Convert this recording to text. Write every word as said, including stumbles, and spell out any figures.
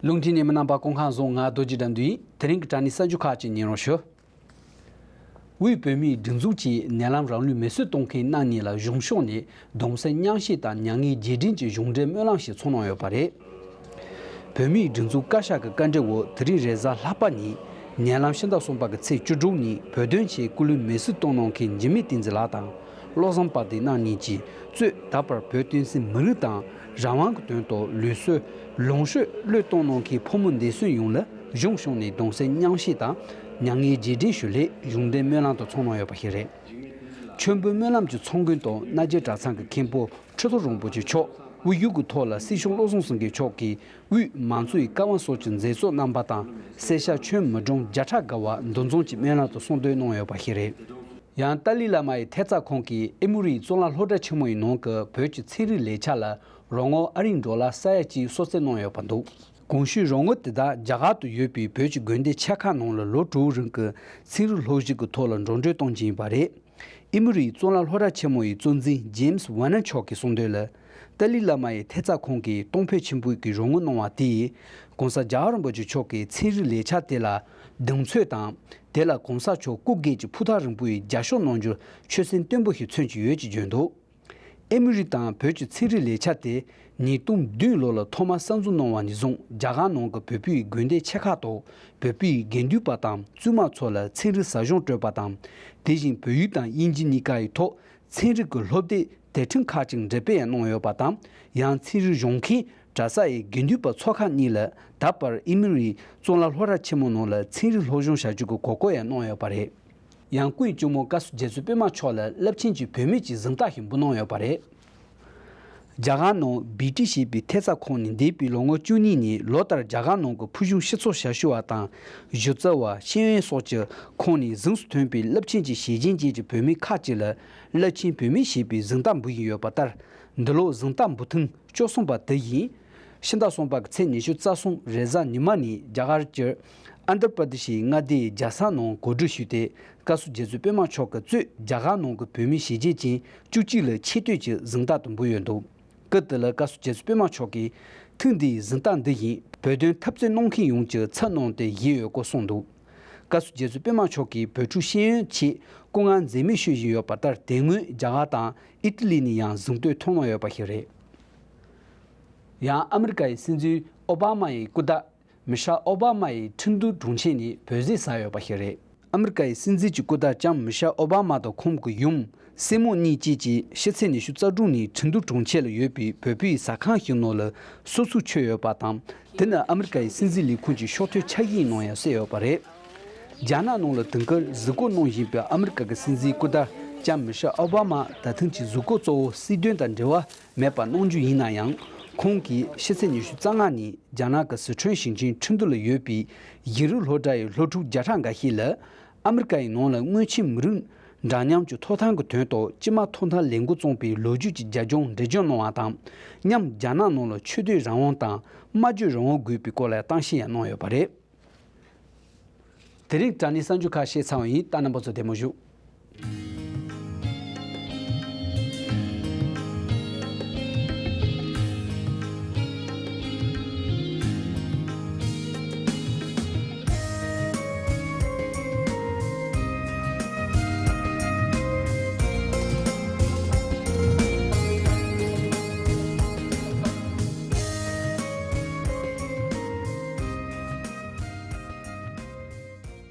རླུང་འཕྲིན་ཉན་མི་རྣམ་པ་སྐུ་ཁམས་བཟང་། ང་རྡོ་རྗེ་དགྲ་འདུལ་ཡིན། དེ་རིང་གི་དྲ་གནས་གསར་འགྱུར་ཁག་ཅིག་ཉན་རོགས་ཞུ། དབུས་བོད་མིའི་སྒྲིག་འཛུགས་ཀྱིས་ནད་ལམ་རང་ལུས་མེར་སྲེག་གཏོང་མཁན་རྣམ་གཉིས་ལ་གཞུང་ཕྱོགས་ནས་གདུང་སེམས་མཉམ་སྐྱེད་དང་མྱ་ངན་རྗེས་དྲན་གྱི་གཞུང་འབྲེལ་སྨོན་ལམ་ཞིག་འཚོགས་གནང་ཡོད་པ་རེད། བོད་མིའི་སྒྲིག་འཛུགས་བཀའ་ཤག་གི་བཀའ་འདྲི་འོག་དེ་རིང་རེས་གཟའ་ལྷག་པ་ཉིན་ནད་ལམ་ཕྱི་ཟླ་གསུམ་པ་གི་ཚེས་བཅུ་དྲུག་ཉིན་བོད་དོན་ཆེད་སྐུ་ལུས་མེར་སྲེག་གཏོང་གནང་མཁན་འཇིགས་མེད་བསྟན་འཛིན་ལགས་དང་། བློ་བཟང་དཔལ་ལྡན་རྣམ་གཉིས་ཀྱིས་གཙོས་ད་བར་བོད་བསྟན་སྲིད་མི་རིགས་དང་རང་དབང་གི་དོན་དུ་ལུས་སྲོག་ལོངས་སྤྱོད་བློས་གཏོང་གནང་མཁན་ཕོ་མོ་འདས་གསོན་ཡོངས་ལ་གཞུང་ཕྱོགས་ནས་གདུང་སེམས་མཉམ་སྐྱེད་དང་མྱ་ངན་རྗེས་དྲན་ཞུ་སླད་གཞུང་འབྲེལ་སྨོན་ལམ་དུ་འཚོགས་གནང་ཡོད་པ་ཞིག་རེད། མཆོད་འབུལ་སྨོན་ལམ་གྱི་ཚོགས་མགོན་དུ་རྣ་རྒྱལ་གྲྭ་ཚང་གི་མཁན་པོ་ཁྲི་ཐོག་རིན་པོ་ཆེ་མཆོག་དབུ་བཞུགས་ཀྱི་ཐོག་ལ་སྲིད་སྐྱོང་བློ་བཟང་སེང་གེ་མཆོག་གིས་དབུས་མང་གཙོའི་བཀའ་དབང་སོགས་ཀྱི་མཛད་གཙོ་རྣམ་པ་དང་། སེར་སྐྱ་ཁྱོན་མི་གྲངས་བརྒྱ་ཕྲག་བརྒལ་བ་འདུ་འཛོམས་ཀྱིས་སྨོན་ལམ་དུ་གསོལ་འདེབས་གནང་ཡོད་པ་ཞིག་རེད། ཡང་ཏཱ་ལའི་བླ་མ་ཡི་ཐེབས་རྩ་ཁང་གིས་ཨེ་མོ་རི་ཡི་གཙུག་ལག་སློབ་གྲྭ་ཆེན་མོ་ཡི་ནང་གི་བོད་ཀྱི་ཚན་རིག་ལས་འཆར་ལ་རོགས་དངུལ་ཨ་རིའི་ཌོ་ལར་ས་ཡ་གཅིག་གསོལ་སྩལ་གནང་ཡོད་པ་འདུག་གོང་ཞུས་རོགས་དངུལ་དེ་དག་རྒྱ་གར་དུ་ཡོད་པའི་བོད་ཀྱི་དགོན་སྡེ་ཆེ་ཁག་ནང་ལ་ལོ་དྲུག་རིང་གི་ཚན་རིག་སློབ་གཞི་གི་ཐོག་ལ་འགྲོ་གྲོན་གཏོང་གི་ཡིན་པ་རེད། ཨེ་མོ་རིའི་གཙུག་ལག་སློབ་གྲྭ་ཆེན་མོ་ཡི་གཙོ་འཛིན་ཇེམ་སི་ཝ་ནན་མཆོག་གིས་གསུངས་དོན་ལ། ཏཱ་ལའི་བླ་མ་ཡི་ཐེབས་རྩ་ཁང་གིས་གཏོང་ཕོད་ཆེན་པོའི་གི་རོགས་དངུལ་གནང་བ་དེས། ༸གོང་ས་༸རྒྱལ་བ་རིན་པོ་ཆེ་མཆོག་གི་ཚན་རིག་ལས་འཆར་དེ་ལ་གདེང་ཚོད་དང་། དེ་ལ་གོང་ས་མཆོག་སྐུ་སྒེར་གྱི་ཕུགས་ཐག་རིང་པོའི་རྒྱབ་སྐྱོར་གནང་རྒྱུར་ཆོད་སེམས་བརྟན་པོ་ཞིག་མཚོན་གྱི་ཡོད་ཅེས་བརྗོད་འདུག་ཨེ་མོ་རི་དང་བོད་ཀྱི་ཚན་རིག་ལས་འཆར་དེ་ཉིས་སྟོང་བདུན་ལོ་ལ་ཐོག་མར་གསར་འཛུགས་གནང་བ་ནས་བཟུང་རྒྱ་གར་ནང་གི་བོད་པའི་དགོན་སྡེ་ཆེ་ཁག་ཏུ་བོད་པའི་དགེ་འདུན་པ་དང་བཙུན་མ་ཚོ་ལ་ཚན་རིག་ཟབ་སྦྱོང་སྤྲོད་པ་དང་། དེ་བཞིན་བོད་ཡིག་དང་དབྱིན་ཇི་གཉིས་ཀ་ཡི་ཐོག་ཚན་རིག་གི་སློབ་དེབ་དེབ་ཕྲེང་ཁག་ཅིག་འགྲེམས་སྤེལ་ཡང་གནང་ཡོད་པ་དང་། ཡང་ཚན་རིག་སྦྱོང་མཁན་གྲྭ་ས་ཡི་དགེ་འདུན་པ་ཚོ་ཁག་གཉིས་ལ་ད་བར་ཨེ་མོ་རིའི་གཙུག་ལག་སློབ་གྲྭ་ཆེན་མོ་ནང་ལ་ཚན་རིག་སློབ་སྦྱོང་བྱ་རྒྱུ་གི་གོ་སྐབས་ཡང་གནང་ཡོད་པ་རེད། ཡང་སྐུའི་གཅུང་མོ་བཀའ་ཟུར་རྒྱ་མཚོ་པད་མ་མཆོག་ལ་རླབས་ཆེན་གྱི་བུད་མེད་ཀྱི་གཟེངས་རྟགས་ཤིག་འབུལ་གནང་ཡོད་པ་རེད། རྒྱ་གར་ནང་བི་ཏི་ཞེས་པའི་ཐེབས་རྩ་ཁང་ནས་འདས་པའི་ལོ་ངོ་བཅུ་གཉིས་ནས་ལོ་ལྟར་རྒྱ་གར་ནང་གི་ཕུལ་བྱུང་སྤྱི་ཚོགས་ཞབས་ཞུ་བ་དང་། གཞི་རྩ་བ། ཤེས་ཡོན་སོགས་ཀྱི་ཁོངས་ནས་གཟེངས་སུ་ཐོན་པའི་རླབས་ཆེན་གྱི་བྱས་རྗེས་ཅན་གྱི་བུད་མེད་ཁག་ཅིག་ལ་རླབས་ཆེན་བུད་མེད་ཞེས་པའི་གཟེངས་རྟགས་འབུལ་བཞིན་ཡོད་པ་ལྟར། འདི་ལོ་གཟེངས་རྟགས་འབུལ་ཐེངས་བཅུ་གསུམ་པ་དེ་ཡིན། ཕྱི་ཟླ་གསུམ་པ་གི་ཚེས་ཉི་ཤུ་རྩ་གསུམ་རེས་གཟའ་ཉི་མ་ནས་རྒྱ་གར་གྱི་ཨན་དྷྲ་པྲ་དེ་ཤི་མངའ་སྡེའི་རྒྱལ་ས་ནང་གོ་སྒྲིག་ཞུས་ཏེ། བཀའ་ཟུར་རྒྱ་མཚོ་པད་མ་མཆོག་གིས་གཙོས་རྒྱ་གར་ནང་གི་བོད་མི་བྱས་རྗེས་ཅན་བཅུ་གཅིག་ལ་ཆེ་བསྟོད་ཀྱི་གཟེངས་རྟགས་དེ་འབུལ་ཡོད་འདུག་སྐབས་དེ་ལ་བཀའ་ཟུར་རྒྱ་མཚོ་པད་མ་མཆོག་གིས། ཐེངས་འདིའི་གཟེངས་རྟགས་འདི་ཡིས་བོད་དོན་འཐབ་རྩོད་གནང་མཁན་ཡོངས་ཀྱི་ཚབ་གནང་སྟེ་བཞེས་ཡོད་སྐོར་གསུངས་འདུག་བཀའ་ཟུར་རྒྱ་མཚོ་པད་མ་མཆོག་གིས་བོད་ཕྲུག་ཤེས་ཡོན་ཆེད་སྐུ་ངལ་འཛེམས་མེད་ཞུ་བཞིན་ཡོད་པ་ལྟར། དེ་སྔོན་རྒྱ་གར་དང་ཨི་ཏི་ལི་ནས་ཡང་གཟེངས་བསྟོད་ཐོབ་གནང་ཡོད་པ་ཞིག་རེད། ཡང་ཨ་མི་རི་ཀ་ཡི་སྲིད་འཛིན་ཨོ་བྷ་མ་ཡི་སྐུ་ཟླ། མི་ཤལ་ཨོ་བྷ་མ་ཡིས་ཁྲིན་ཏུའུ་གྲོང་ཁྱེར་ནས་བོད་ཟས་ཟ་ཡོད་པ་ཞིག་རེད། ཨ་མི་རི་ཀ་ཡི་སྲིད་འཛིན་གྱི་སྐུ་ཟླ་ལྕམ་མི་ཤལ་ཨོ་བྷ་མ་དང་ཁོང་གི་ཡུམ། སྲས་མོ་གཉིས་བཅས་ཀྱིས་ཕྱི་ཚེས་ཉི་ཤུ་རྩ་དྲུག་ཉིན་ཁྲིན་ཏུའུ་གྲོང་ཁྱེར་ལ་ཡོད་པའི་བོད་པའི་ཟ་ཁང་ཞིག་ནང་ལ་སོ་ཚིགས་མཆོད་ཡོད་པ་དང་། དེ་ནི་ཨ་མི་རི་ཀ་ཡི་སྲིད་འཛིན་ལས་ཁུངས་ཀྱི་ཤོག་ཐོའི་འཆར་གཞིའི་ནང་ཡང་གསལ་ཡོད་པ་རེད། རྒྱ་ནག་ནང་ལ་དེང་སྐབས་གཟིགས་སྐོར་གནང་བཞིན་པའི་ཨ་མི་རི་ཀ་གི་སྲིད་འཛིན་སྐུ་ཟླ་ལྕམ་མི་ཤལ་ཨོ་བྷ་མ་ད་ཐེངས་ཀྱི་གཟིགས་སྐོར་གཙོ་བོ་སྲིད་དོན་དང་འབྲེལ་བ་མེད་པ་གནང་རྒྱུ་ཡིན་ན་ཡང་། ཁོང་གིས་ཕྱི་ཚེས་ཉི་ཤུ་རྩ་ལྔ་ཉིན་རྒྱ་ནག་གི་སི་ཁྲོན་ཞིང་ཆེན་ཁྲིན་ཏུའུ་ལ་ཡོད་པའི་ཡིག་རིགས་སློབ་གྲྭ་ཡི་སློབ་ཕྲུག་བརྒྱ་ཕྲག་འགའ་ཤས་ལ། ཨ་མི་རི་ཀ་ཡི་ནང་ལ་སྔོན་ཆད་མི་རིགས་འདྲ་མཉམ་གྱི་ཐོབ་ཐང་གི་དོན་དུ་སྤྱི་དམངས་ཐོབ་ཐང་ལས་འགུལ་བརྩམས་པའི་ལོ་རྒྱུས་ཀྱི་རྒྱབ་ལྗོངས་འགྲེལ་བརྗོད་གནང་བ་དང་། མཉམ་རྒྱ་ནག་ནང་ལ་ཆོས་དད་རང་དབང་དང་སྨྲ་བརྗོད་རང་དབང་དགོས་པའི་སྐོར་ལ་གཏམ་བཤད་ཡང་གནང་ཡོད་པ་རེད། དེ་རིང་དྲ་གནས་གསར་འགྱུར་ཁག་བཤད་ཚར་བ་ཡིན། ད་རྣམ་པ་ཚོ་བདེ་མོ་བཞུགས།